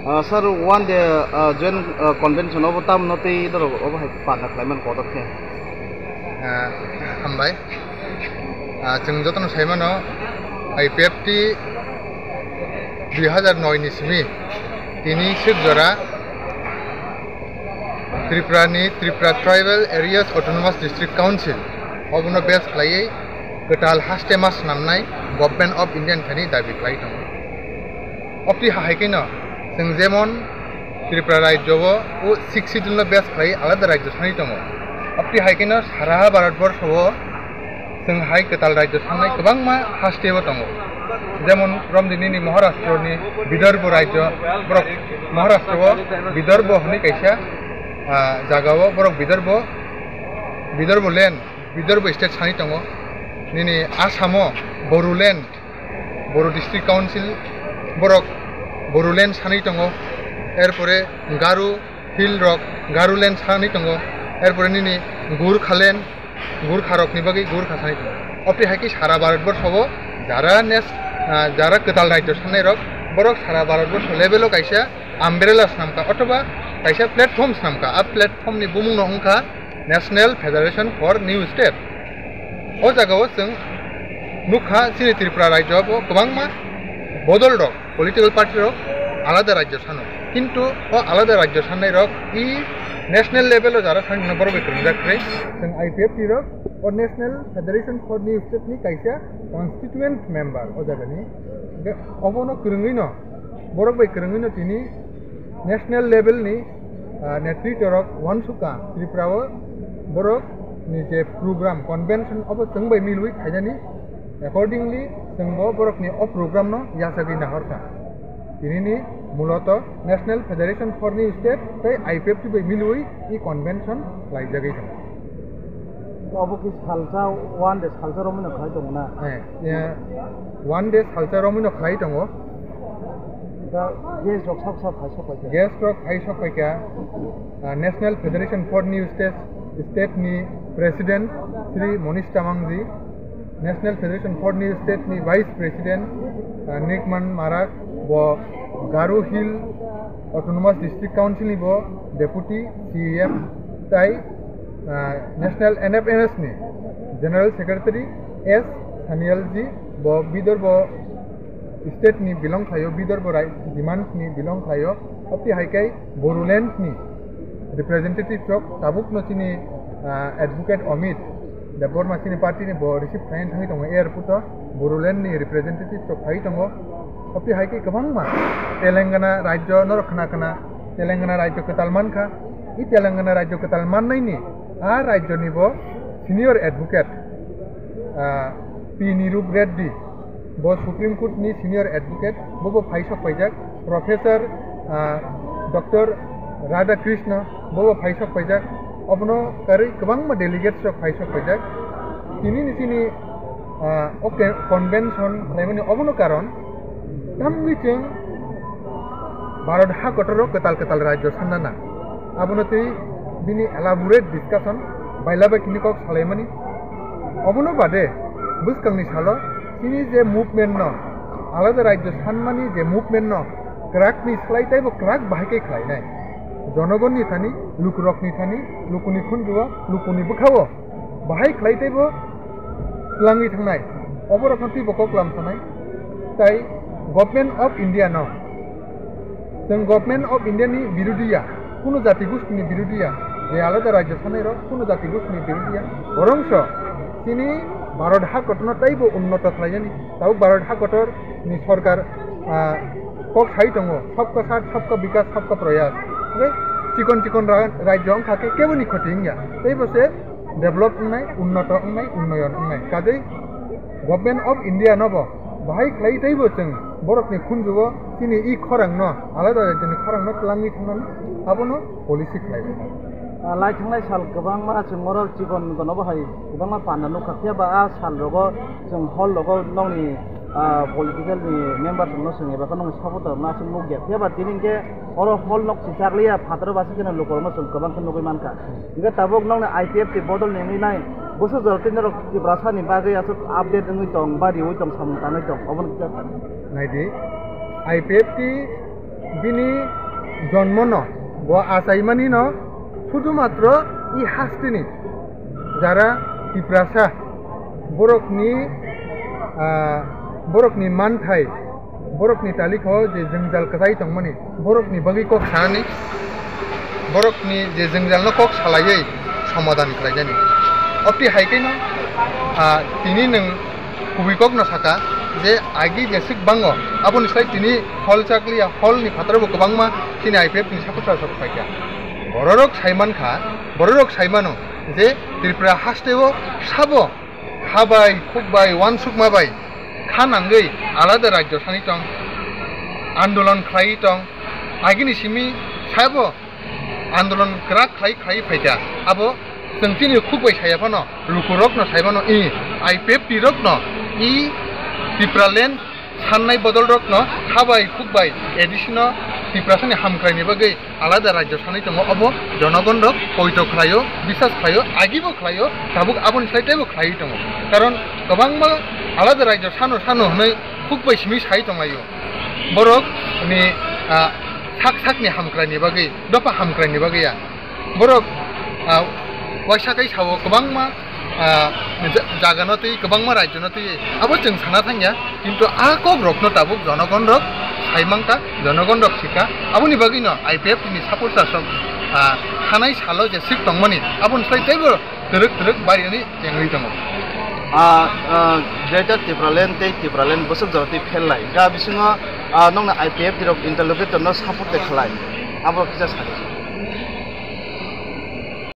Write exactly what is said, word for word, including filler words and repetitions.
Ah, sir, one day, ah, joint, ah, convention obo tamno tei norok obo hai panda khlaimani kotor khe? Ah, hambai. Ah, chwng jotono saimano, I P F T dui hazar noi ni simi tini sirjora Tripura ni Tripura Tribal Areas Autonomous District Council obono base khlaiwi kwtal haste ma swnamnai Government of India ni thani dabi khlai tongo. Obtwi hai khe no chwng jemon Tripura rajyo o, o Sixth Schedule no base khlai alada rajyo sanwi tongo. Obtwi hai khe no sara Bharat borsho o chwng hai kwtal rajyo sanai kwbangma haste o tongo. Jemon romdi nini Maharashtra ni Vidarbha rajyo, borok Maharashtra o Vidarbha hwnwi kaisa, ah, jaga o borok Vidarbha, Vidarbha land, Vidarbha state sanwi tongo. Nini Assam o Bodoland, Bodo District Council, borok Bodoland sanwi tongo. Erpore Garo Hill rok Garoland sanwi tongo. Erpore nini Gurkhaland, Gurkha rokni bagwi Gurkha sanwi tongo. Obtwi hai khe sara Bharat borsho o jara nes-, ah, jara kwtal rajyo sanai rok, borok sara Bharat borsho level o kaisa umbrella swnamkha othoba kaisa platform swnamkha. A platform ni bumung no wngkha National Federation for New State. O jaga o chwng nukha chini Tripura rajyo o kwbangma bodol rok, political party rok alada rajyo sano. Kintu o alada rajyo sanai rok i national level o jara thangna borok bai kwrwngjak khe chwng I P F T rok o National Federation for New State ni kaisa constituent member o jaga ni. Hingkhe obono kwrwngwi no borok bai kwrwngwi no tini national level ni, ah, netritwa rok uansukha Tripura o borok ni je program convention obo chwng bai milwi khainani, accordingly chwng bo borok ni o program no yachagwi naharkha. Tini ni muloto National Federation for New State tei I P F T bai milwi i convention khlaijagwi tongo. Obo khe salsa, one day salsa romwi no khlai tongo na? Eh, eh, one day salsa romwi no khlai tongo. Da guest rok sab sab phai sok paikha. Guest rok phai sok paikha, ah, National Federation for New State, State ni President Shri Monish Tamangji, National Federation for New State ni Vice President, ah, Nikman Marak, bo Garo Hill Autonomous District Council ni bo Deputy C E M tai, ah, National N F N S ni General Secretary S Sanyalji bo Vidarbha state ni belong khlaio, Vidarbha rai-, demand ni belong khlaio. Obtwi hai khe Bodoland ni representative rok tabuk no chini, ah, advocate Amit Debbarma chini party ni bo receive khlaiwi thangwi tongo airport o, Bodoland ni representative rok phai tongo. Obtwi hai khe kwbangma Telangana rajyo norok khna khna Telangana rajyo kwtal mankha. I Telangana rajyo kwtal mannaini a rajyo ni bo senior advocate, ah, P Nirup Reddy, bo Supreme Court ni senior advocate, bo bo phai sok paijak. Professor, ah, Doctor Radhakrishna, bo bo phai sok paijak. Obono karwi kwbangma delegates rok phai sok paijak. Tini ni chini, ah, o ke-, convention khlaimani obono karon tamni chwng Bharat ha kotor o kwtal kwtal rajyo sanna na. Abono tei bini elaborate discussion baila bai kini kok salaimani. Obono bade bwskangni salo chini je movement no, alada rajyo sanmani je movement no kwrak ni slai teibo kwrak bahai khe khlainai. Jonogonni thani, lukurokni thani, lukuni khunjuo, lukuni bwkhao bahai khlai teibo twlangwi thangnai. Oborokno teibo kok lam sanai. Tai Government of India no, chwng Government of India ni birodi ya, kuno jati gosti ni birodi ya, je alada rajyo sanai rok kuno jati gosti ni birodi ya. Borongso chini Bharat ha kotorno teibo unnoto khlainani. Tabuk Bharat ha kotor ni sorkar, ah, kok sai tongo, sabka saath, sabka bikas, sabka prayas. Hingke chikon chikon ra-, rajyo wngkha khe kebo ni khoti wngya. Teibo se develop wngnai, unnoto wngnai, unnoyon wngnai. Kajei Government of India no bo bahai khlai teibo chwng borokni khunjugo chini i khorangno, alada rajyoni khorangno twlangwi thangnani abono policy khlai rwkha. Ah, lai thangnai sal kwbangma chwng oro chikon gono bo hai kwbangma panda nukha, phiya ba a sal rogo chwng hall rogo nokni, ah, political ni member rokno chwng eba khe nokni supporter rokno aswk nukya, phiya ba tini hwnkhe oro hall nok si chakliya phataro basi kheno lukurokno chwng kwbang khe nugwi mankha. Hingke tabuk nokni I P F T bodol ni wngwi nai, bwswk jora tei norok Tiprasa ni bagwi aswk update wngwi tong ba riwi tong samung tangwi tong, obono kisa sa. Naidi, I P F T Bini jonmono bo achaimanino sudhumatro i hasteni jara Tiprasa borokni, ah, borokni manthai, borokni talikho je jwngjal kwchai tongmani, borokni bagwi kok sanani, borokni je jwngjalno kok salaiwi somadhan khlaijani. Obti hai kheno, ah, tini nwng kubui kokno saka je agi jeswk bango, aboni slai tini hol chakliya, holni phataro bo kwbangma chini I P F ni supporter rok phaikha. Bororok saimankha, bororok saimano je Tripura hasteo sabo kha bai, khuk bai, uansukma bai kha nangwi alada rajyo sani tong, andolon khlai tong, agini simi sabo andolon kwrak khlai khlai phaikha. Abo chwng chini khuk bai saya phano, lukurokno sai phano, i I P F T rokno, i Tipraland sannai bodolrokno kha bai khuk bai A D C no Tiprasani hamkraini bagwi alada rajyo sanwi tongo. Obo jonogonrok poito khlaio, biswas khlaio, agibo khlaio, tabuk aboni slai teibo khlaiwi tongo. Karon kwbangma alada rajyo sano sano hwnwi khuk bai simi sai tonglaio. Borok ni, ah, sak sakni hamkraini bagwi, dopha hamkraini bagwi ya. Borok, ah, waisa kai sao kwbangma, ah, ja-, jagano twi, kwbangma rajyono twi abo chwng sana thangya, kintu a kok rokno tabuk jonogon rok sai mankha, jonogon rok sikha. Aboni bagwino I P F T ni supporters rok, ah, thanai salo je sik tongmani, aboni slai teibo twrwk twrwk bariyani chengwi tongo. Ah, ah, Greater Tipraland tei Tipraland bwswk jora twi pherlai. Ga bisingo, ah, nokna I P F T rok interlocutor no support de khlai. Abo kisa sadi.